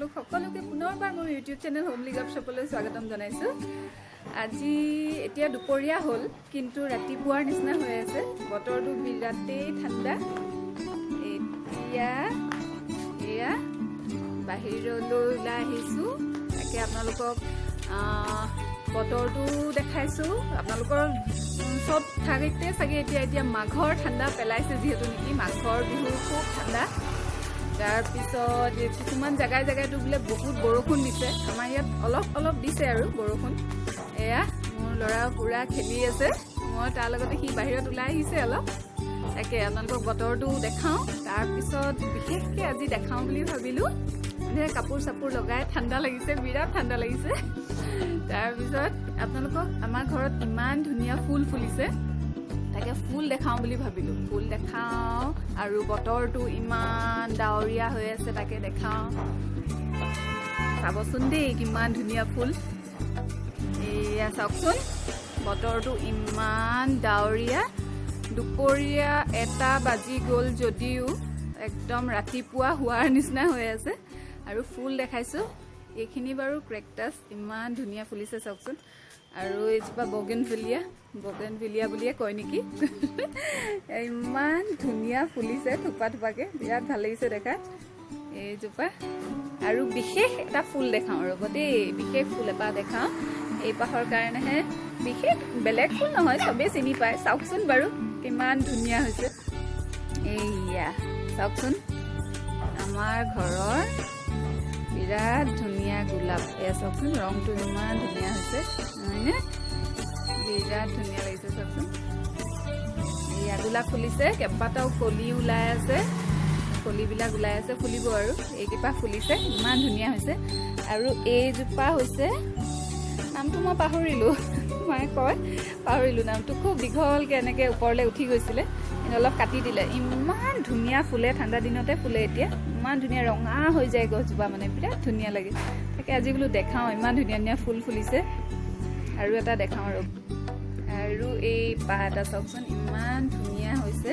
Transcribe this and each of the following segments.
আপোনালোক সকলোকে পুনৰবাৰ মোৰ ইউটিউব চেনেল হোমলি গপশ্বপলৈ স্বাগতম জনাইছোঁ। আজি এতিয়া দুপৰীয়া হ'ল, কিন্তু ৰাতিপুৱাৰ নিচিনা হৈ আছে। বতৰটো বিৰাটেই ঠাণ্ডা। এতিয়া এয়া বাহিৰলৈ ওলাই আহিছোঁ। তাকে আপোনালোকক বতৰটো দেখাইছোঁ। আপোনালোকৰ চব ঠাইতে চাগে এতিয়া এতিয়া মাঘৰ ঠাণ্ডা পেলাইছে, যিহেতু নেকি মাঘৰ বিহু খুব ঠাণ্ডা। তাৰপিছত কিছুমান জেগাই জেগাইতো বোলে বহুত বৰষুণ দিছে। আমাৰ ইয়াত অলপ অলপ দিছে আৰু বৰষুণ। এয়া মোৰ ল'ৰা পূৰা খেলি আছে, মই তাৰ লগতে সি বাহিৰত ওলাই আহিছে অলপ। তাকে আপোনালোকক বতৰটো দেখাওঁ। তাৰপিছত বিশেষকৈ আজি দেখাওঁ বুলি ভাবিলোঁ, মানে কাপোৰ চাপোৰ লগাই ঠাণ্ডা লাগিছে, বিৰাট ঠাণ্ডা লাগিছে। তাৰপিছত আপোনালোকক আমাৰ ঘৰত ইমান ধুনীয়া ফুল ফুলিছে, তাকে ফুল দেখাওঁ বুলি ভাবিলোঁ। ফুল দেখাওঁ আৰু বতৰটো ইমান ডাৱৰীয়া হৈ আছে, তাকে দেখাওঁ। চাবচোন দেই, কিমান ধুনীয়া ফুল। এয়া চাওকচোন, বতৰটো ইমান ডাৱৰীয়া। দুপৰীয়া 1টা বাজি গ'ল যদিও একদম ৰাতিপুৱা হোৱাৰ নিচিনা হৈ আছে। আৰু ফুল দেখাইছোঁ। এইখিনি বাৰু ক্ৰেকটাছ, ইমান ধুনীয়া ফুলিছে চাওকচোন। আৰু এইজোপা বগেনভিলিয়া, বগেনভিলিয়া বুলিয়ে কয় নেকি, ইমান ধুনীয়া ফুলিছে থোপা থোপাকে, বিৰাট ভাল লাগিছে দেখাত এইজোপা। আৰু বিশেষ এটা ফুল দেখাওঁ, ৰ'ব দেই, বিশেষ ফুল এপাহ দেখাওঁ। এই পাহৰ কাৰণেহে বিশেষ, বেলেগ ফুল নহয়, চবেই চিনি পায়। চাওকচোন বাৰু কিমান ধুনীয়া হৈছে। এইয়া চাওকচোন, আমাৰ ঘৰৰ বিৰাট ধুনীয়া গোলাপ। এয়া চাওকচোন, ৰংটো ইমান ধুনীয়া হৈছে, নহয়নে? বিৰাট ধুনীয়া লাগিছে চাওকচোন। এয়া গোলাপ ফুলিছে, কেইবাটাও কলি ওলাই আছে, কলিবিলাক ওলাই আছে, ফুলিব আৰু। এইকেইপাহ ফুলিছে, ইমান ধুনীয়া হৈছে। আৰু এইজোপা হৈছে, নামটো মই পাহৰিলোঁ, মায়ে কয়, পাহৰিলোঁ নামটো। খুব দীঘলকৈ এনেকৈ ওপৰলৈ উঠি গৈছিলে, কিন্তু অলপ কাটি দিলে। ইমান ধুনীয়া ফুলে, ঠাণ্ডা দিনতে ফুলে। এতিয়া ইমান ধুনীয়া ৰঙা হৈ যায় গছজোপা, মানে বিৰাট ধুনীয়া লাগে। তাকে আজি বোলো দেখাওঁ, ইমান ধুনীয়া ধুনীয়া ফুল ফুলিছে। আৰু এটা দেখাওঁ আৰু। আৰু এই পাহ এটা চাওকচোন, ইমান ধুনীয়া হৈছে।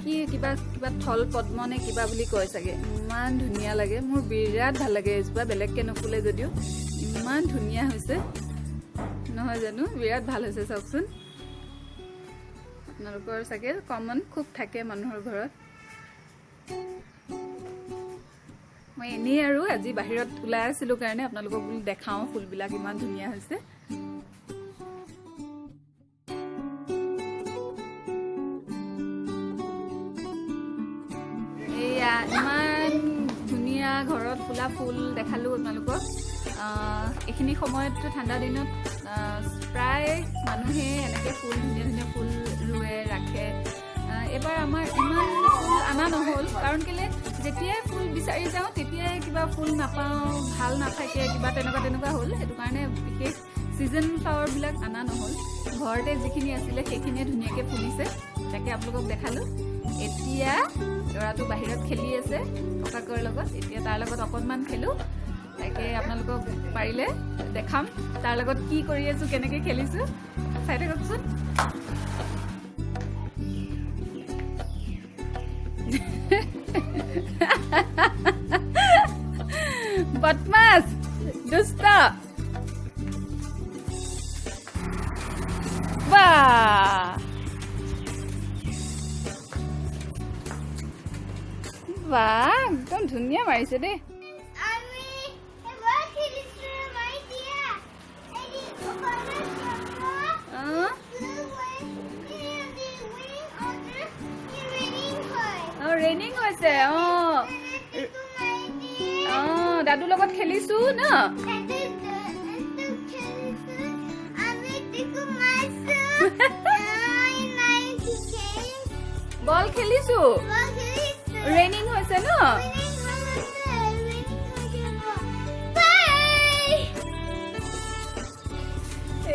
কি কিবা কিবা থল পদ্ম নে কিবা বুলি কয় চাগে, ইমান ধুনীয়া লাগে। মোৰ বিৰাট ভাল লাগে এইজোপা, বেলেগকৈ নুফুলে যদিও ইমান ধুনীয়া হৈছে, নহয় জানো? বিৰাট ভাল হৈছে চাওকচোন। আপোনালোকৰ চাগে কমন খুব থাকে মানুহৰ ঘৰত। মই এনেই আৰু আজি বাহিৰত ওলাই আছিলোঁ কাৰণে আপোনালোকক বোলো দেখাওঁ ফুলবিলাক ইমান ধুনীয়া হৈছে। এয়া ইমান ধুনীয়া ঘৰত ফুলা ফুল দেখালোঁ আপোনালোকক। এইখিনি সময়ততো ঠাণ্ডা দিনত প্ৰায় মানুহে এনেকৈ ফুল, ধুনীয়া ধুনীয়া ফুল ৰুৱে, ৰাখে। এইবাৰ আমাৰ ইমান ফুল অনা নহ'ল, কাৰণ কেলৈ যেতিয়াই ফুল বিচাৰি যাওঁ তেতিয়াই কিবা ফুল নাপাওঁ, ভাল নাথাকে, কিবা তেনেকুৱা তেনেকুৱা হ'ল। সেইটো কাৰণে বিশেষ ছিজন ফ্লাৱাৰবিলাক অনা নহ'ল। ঘৰতে যিখিনি আছিলে সেইখিনিয়ে ধুনীয়াকৈ ফুলিছে, তাকে আপোনালোকক দেখালোঁ। এতিয়া ল'ৰাটো বাহিৰত খেলি আছে ককাকৰ লগত, এতিয়া তাৰ লগত অকণমান খেলোঁ। তাকে আপোনালোকক পাৰিলে দেখাম তাৰ লগত কি কৰি আছোঁ, কেনেকৈ খেলিছোঁ, চাই থাককচোন। বদমাছ, দুষ্ট। বাহ বাহ, একদম ধুনীয়া মাৰিছে দেই। আমি এবাৰ খেলিছো মাৰি দিয়া। এই অ, ৰেইনিং হৈছে। অ অ, দাদুৰ লগত খেলিছো ন। বল খেলিছো, ৰেইনিং হৈছে ন।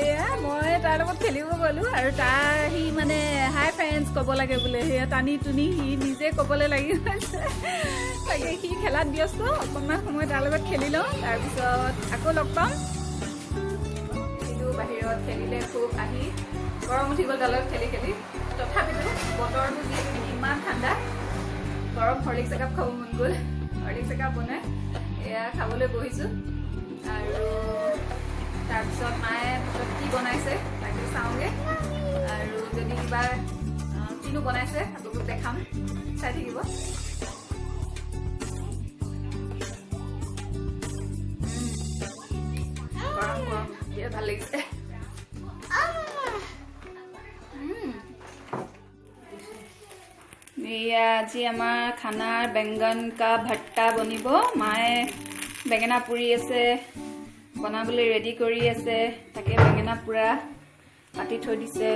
এয়া মই তাৰ লগত খেলিব গ'লো আৰু তাৰ সি মানে হাই ফ্ৰেণ্ডছ ক'ব লাগে বোলে, সেয়া টানি টুনি সি নিজে ক'বলৈ লাগি গৈছে। তাকে সি খেলাত ব্যস্ত, অকণমান সময় তাৰ লগত খেলি লওঁ, তাৰপিছত আকৌ লগ পাম। খেলিলোঁ বাহিৰত, খেলিলে খুব, আহি গৰম উঠি গ'ল তাৰ লগত খেলি খেলি। তথাপিতো বতৰটো যিহেতু ইমান ঠাণ্ডা। গৰম হৰলিক্স একাপ খাব মন গ'ল, হৰলিক্স একাপ বনাই এয়া খাবলৈ বহিছোঁ। আৰু তাৰপিছত মায়ে ভাতত কি বনাইছে তাকে চাওঁগৈ, আৰু যদি কিবা কিনো বনাইছে আপোনালোকক দেখাম, চাই থাকিব। গৰম গৰম, বিৰাট ভাল লাগিছে। এয়া আজি আমাৰ খানাৰ বেংগন কা ভট্টা বনিব। মায়ে বেঙেনা পুৰি আছে, বনাবলৈ ৰেডি কৰি আছে। তাকে বেঙেনা পুৰা পাতি থৈ দিছে।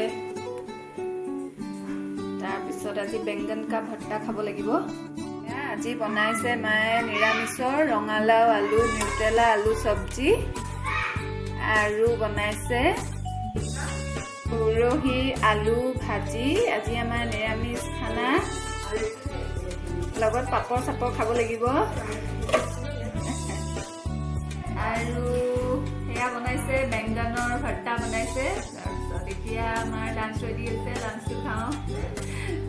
তাৰপিছত আজি বেংগন কা ভট্টা খাব লাগিব। এয়া আজি বনাইছে মায়ে নিৰামিষৰ ৰঙালাও আলু নিউট্ৰেলা আলু চব্জি, আৰু বনাইছে উৰহি আলু ভাজি। আজি আমাৰ নিৰামিষ খানা, লগত পাপৰ চাপৰ খাব লাগিব। আৰু সেয়া বনাইছে বেংগনৰ ভৰ্তা বনাইছে। তাৰপিছত এতিয়া আমাৰ লাঞ্চ ৰেডি হৈছে, লাঞ্চটো খাওঁ।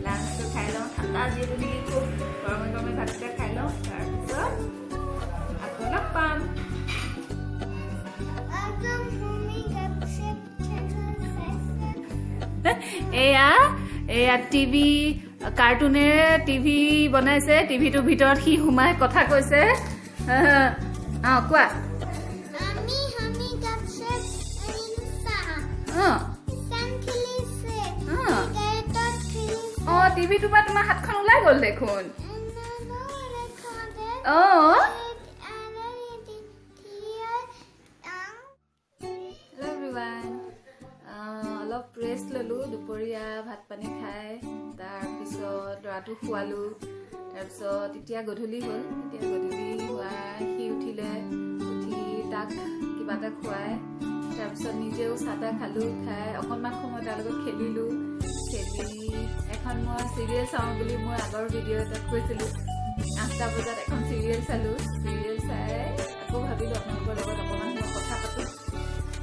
লাঞ্চটো খাই লওঁ, ঠাণ্ডা যিহেতু নেকি খুব গৰমে গৰমে ভাতকেইটা খাই লওঁ, তাৰপিছত আকৌ লগ পাম। একদম ভূমি গপশপ খেলছে। এয়া এয়া টিভি কাৰ্টুনেৰে টিভি বনাইছে, টিভিটোৰ ভিতৰত সি সোমাই কথা কৈছে। অঁ কোৱা। আমি আমি গপশপ ইনসান ইনসান খেলিছে। গায়তত খেলিছে। অঁ, টিভিটোৰ পৰা তোমাৰ হাতখন ওলাই গ'ল দেখোন। অঁ। হেল্ল' এভৰিৱান, অলপ ৰেষ্ট ল'লোঁ দুপৰীয়া ভাত পানী খাই, তাৰপিছত ল'ৰাটোক খোৱালোঁ। তাৰপিছত এতিয়া গধূলি হ'ল। এতিয়া গধূলি হোৱা সি উঠিলে, উঠি তাক কিবা এটা খুৱাই তাৰপিছত নিজেও চাহ তাহ খালোঁ। খাই অকণমান সময় তাৰ লগত খেলিলোঁ। খেলি এখন মই চিৰিয়েল চাওঁ বুলি মই আগৰ ভিডিঅ' এটাত কৈছিলোঁ, 8টা বজাত এখন চিৰিয়েল চালোঁ। চিৰিয়েল চাই আকৌ ভাবিলোঁ আপোনালোকৰ লগত অকণমান সময় কথা পাতোঁ।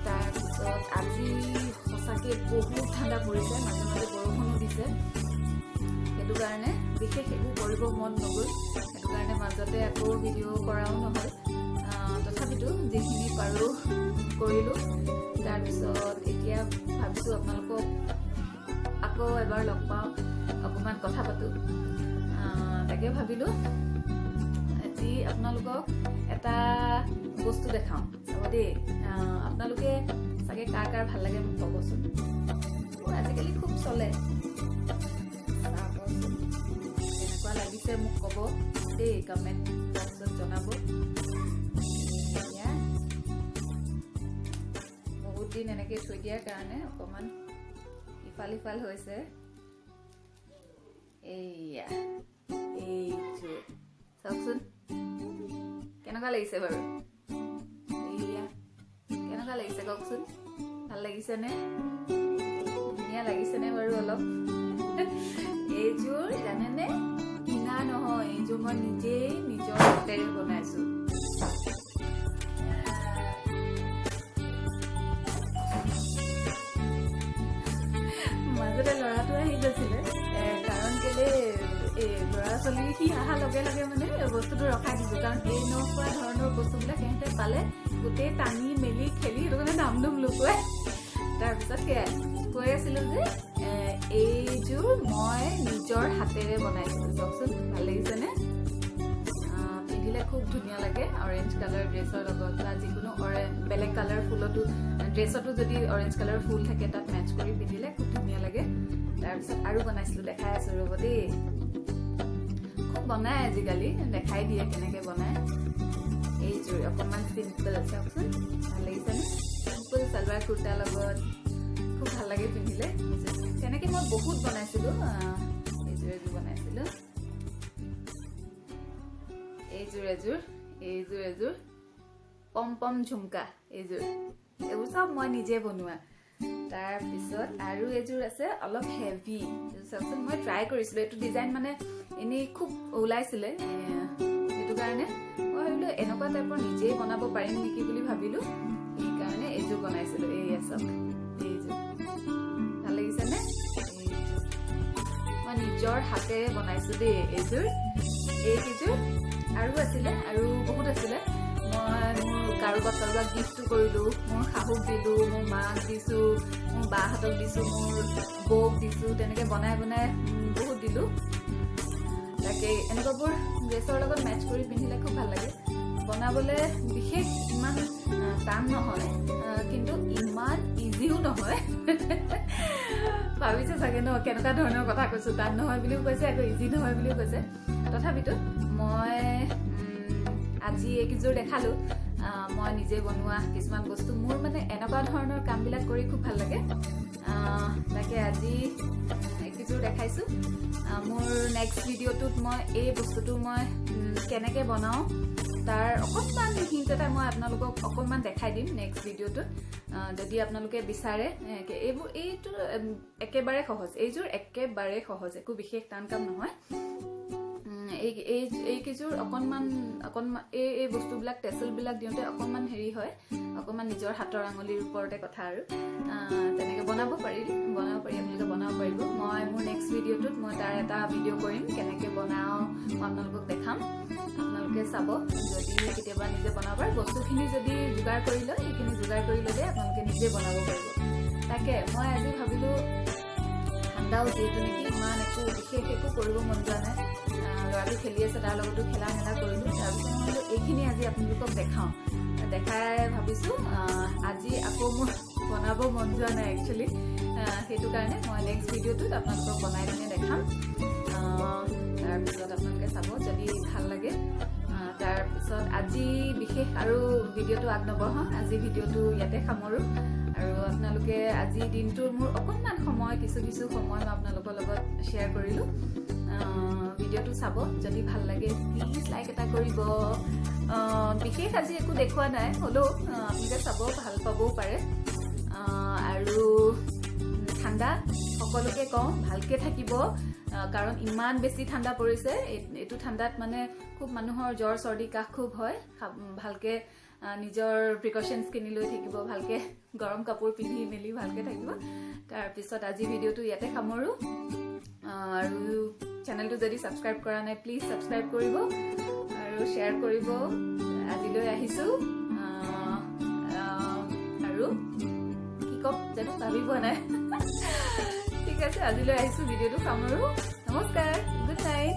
তাৰপিছত আজি সঁচাকৈ বহুত ঠাণ্ডা পৰিছে, মাজে মাজে বৰষুণো দিছে, সেইটো কাৰণে বিশেষ একো কৰিব মন নগ'ল। সেইটো কাৰণে মাজতে আকৌ ভিডিঅ' কৰাও নহ'ল। তথাপিতো যিখিনি পাৰোঁ কৰিলোঁ। তাৰপিছত এতিয়া ভাবিছোঁ আপোনালোকক আকৌ এবাৰ লগ পাওঁ, অকণমান কথা পাতোঁ। তাকে ভাবিলোঁ আজি আপোনালোকক এটা বস্তু দেখাওঁ, চাব দেই। আপোনালোকে চাগে কাৰ কাৰ ভাল লাগে মোক ক'বচোন। মোৰ আজিকালি খুব চলে, চাবচোন কেনেকুৱা লাগিছে মোক ক'ব দেই, কমেণ্ট বক্সত জনাব। এতিয়া বহুত দিন এনেকৈ থৈ দিয়াৰ কাৰণে অকণমান ইফাল সিফাল হৈছে। এইয়া এইযোৰ চাওকচোন কেনেকুৱা লাগিছে বাৰু। এইয়া কেনেকুৱা লাগিছে কওকচোন, ভাল লাগিছেনে? ধুনীয়া লাগিছেনে বাৰু অলপ? এইযোৰ জানেনে কিনা নহয়, এইযোৰ মই নিজেই নিজৰ হাতেৰে বনাইছো। মাজতে ল'ৰাটো আহি গৈছিলে, কাৰণ কেলে এই ল'ৰা ছোৱালী সি অহাৰ লগে লগে মানে বস্তুটো ৰখাই দিছোঁ, কাৰণ এনেকুৱা ধৰণৰ বস্তুবিলাক সিহঁতে পালে গোটেই টানি মেলি খেলি, সেইটো কাৰণে দাম দুম লুকুৱাই। তাৰপিছত সেয়াই কৈ আছিলোঁ যে এইযোৰ মই নিজৰ হাতেৰে বনাইছিলোঁ। চাওকচোন ভাল লাগিছেনে? পিন্ধিলে খুব ধুনীয়া লাগে অৰেঞ্জ কালাৰ ড্ৰেছৰ লগত, বা যিকোনো বেলেগ কালাৰ ফুলতো ড্ৰেছতো যদি অৰেঞ্জ কালাৰ ফুল থাকে তাত মেটচ কৰি পিন্ধিলে খুব ধুনীয়া লাগে। তাৰপিছত আৰু বনাইছিলোঁ, দেখাই আছোঁ ৰ'ব দেই। খুব বনাই আজিকালি, দেখাই দিয়ে কেনেকৈ বনায়। এইযোৰ অকণমান চিম্পল, চাওকচোন ভাল লাগিছেনে? চিম্পল চালৱাৰ কুৰ্তাৰ লগত খুব ভাল লাগে পিন্ধিলে। তেনেকৈ মই বহুত বনাইছিলোঁ। এইযোৰ এযোৰ বনাইছিলোঁ, এইযোৰ এযোৰ, এইযোৰ এযোৰ পম পম ঝুমকা এইযোৰ, এইবোৰ চব মই নিজে বনোৱা। তাৰপিছত আৰু এযোৰ আছে অলপ হেভি, চাওকচোন। মই ট্ৰাই কৰিছিলোঁ এইটো ডিজাইন, মানে এনেই খুব ওলাইছিলে, সেইটো কাৰণে মই ভাবিলোঁ এনেকুৱা টাইপৰ নিজেই বনাব পাৰিম নেকি বুলি ভাবিলোঁ, সেইকাৰণে এইযোৰ বনাইছিলোঁ। এইয়া চাওক, এইযোৰ ভাল লাগিছেনে? এইযোৰ মই নিজৰ হাতেৰে বনাইছোঁ দেই এইযোৰ। এইকেইযোৰ আৰু আছিলে, আৰু বহুত আছিলে। মই মোৰ কাৰোবাক কাৰোবাক গিফ্টো কৰিলোঁ। মোৰ শাহুক দিলোঁ, মোৰ মাক দিছোঁ, মোৰ বাহঁতক দিছোঁ, মোৰ বৌক দিছোঁ। তেনেকৈ বনাই বনাই বহুত দিলোঁ। তাকে এনেকুৱাবোৰ ড্ৰেছৰ লগত মেটচ কৰি পিন্ধিলে খুব ভাল লাগে। বনাবলৈ বিশেষ ইমান টান নহয়, কিন্তু ইমান ইজিও নহয়। ভাবিছে চাগে ন, কেনেকুৱা ধৰণৰ কথা কৈছোঁ, টান নহয় বুলিও কৈছে, আকৌ ইজি নহয় বুলিও কৈছে। তথাপিতো মই আজি এইকেইযোৰ দেখালোঁ। মই নিজে বনোৱা কিছুমান বস্তু। মোৰ মানে এনেকুৱা ধৰণৰ কামবিলাক কৰি খুব ভাল লাগে। তাকে আজি এইকেইযোৰ দেখাইছোঁ। মোৰ নেক্সট ভিডিঅ'টোত মই এই বস্তুটো মই কেনেকৈ বনাওঁ, তাৰ অকণমান হিণ্ট এটা মই আপোনালোকক অকণমান দেখাই দিম নেক্সট ভিডিঅ'টোত, যদি আপোনালোকে বিচাৰে। এইবোৰ এইটো একেবাৰে সহজ, এইযোৰ একেবাৰে সহজ, একো বিশেষ টান কাম নহয়। এই এই এইকেইযোৰ অকণমান অকণমান এই এই বস্তুবিলাক, টেচেলবিলাক দিওঁতে অকণমান হেৰি হয়, অকণমান নিজৰ হাতৰ আঙুলিৰ ওপৰতে কথা আৰু। তেনেকৈ বনাব পাৰি, বনাব পাৰি, আপোনালোকে বনাব পাৰিব। মই মোৰ নেক্সট ভিডিঅ'টোত মই তাৰ এটা ভিডিঅ' কৰিম, কেনেকৈ বনাওঁ মই আপোনালোকক দেখাম। আপোনালোকে চাব, যদি কেতিয়াবা নিজে বনাব পাৰে। বস্তুখিনি যদি যোগাৰ কৰি লয়, সেইখিনি যোগাৰ কৰি ল'লে আপোনালোকে নিজে বনাব পাৰিব। তাকে মই আজি ভাবিলোঁ, ঠাণ্ডাও যিহেতু নেকি, ইমান একো বিশেষ একো কৰিব মন যোৱা নাই। ল'ৰাটো খেলি আছে, তাৰ লগতো খেলা মেলা কৰিলোঁ। তাৰপিছত মই বোলো এইখিনি আজি আপোনালোকক দেখাওঁ। দেখাই ভাবিছোঁ, আজি আকৌ মোৰ বনাব মন যোৱা নাই একচুৱেলি। সেইটো কাৰণে মই নেক্সট ভিডিঅ'টোত আপোনালোকক বনাই পিনে দেখাম। তাৰপিছত আপোনালোকে চাব যদি ভাল লাগে। তাৰপিছত আজি বিশেষ আৰু ভিডিঅ'টো আগ নবঢ়াওঁ। আজি ভিডিঅ'টো ইয়াতে সামৰোঁ। আৰু আপোনালোকে আজি দিনটোৰ মোৰ অকণমান সময়, কিছু কিছু সময় মই আপোনালোকৰ লগত শ্বেয়াৰ কৰিলোঁ। ভিডিঅ'টো চাব, যদি ভাল লাগে প্লিজ লাইক এটা কৰিব। বিশেষ আজি একো দেখুওৱা নাই, হ'লেও আপোনালোকে চাব, ভাল পাবও পাৰে। আৰু ঠাণ্ডা, সকলোকে কওঁ ভালকে থাকিব, কাৰণ ইমান বেছি ঠাণ্ডা পৰিছে। এইটো ঠাণ্ডাত মানে খুব মানুহৰ জ্বৰ, চৰ্দি, কাহ খুব হয়। ভালকে নিজৰ প্ৰিকশ্যনছখিনি লৈ থাকিব, ভালকে গৰম কাপোৰ পিন্ধি মেলি ভালকে থাকিব। তাৰপিছত আজি ভিডিঅ'টো ইয়াতে সামৰোঁ। আৰু চেনেলটো যদি ছাবস্ক্ৰাইব কৰা নাই, প্লিজ ছাবস্ক্ৰাইব কৰিব আৰু শ্বেয়াৰ কৰিব। আজিলৈ আহিছোঁ। আহ, আহ, আৰু কি ক'ম জানো, ভাবি পোৱা নাই। ঠিক আছে, আজিলৈ আহিছোঁ, ভিডিঅ'টো সামৰোঁ। নমস্কাৰ, গুড নাইট।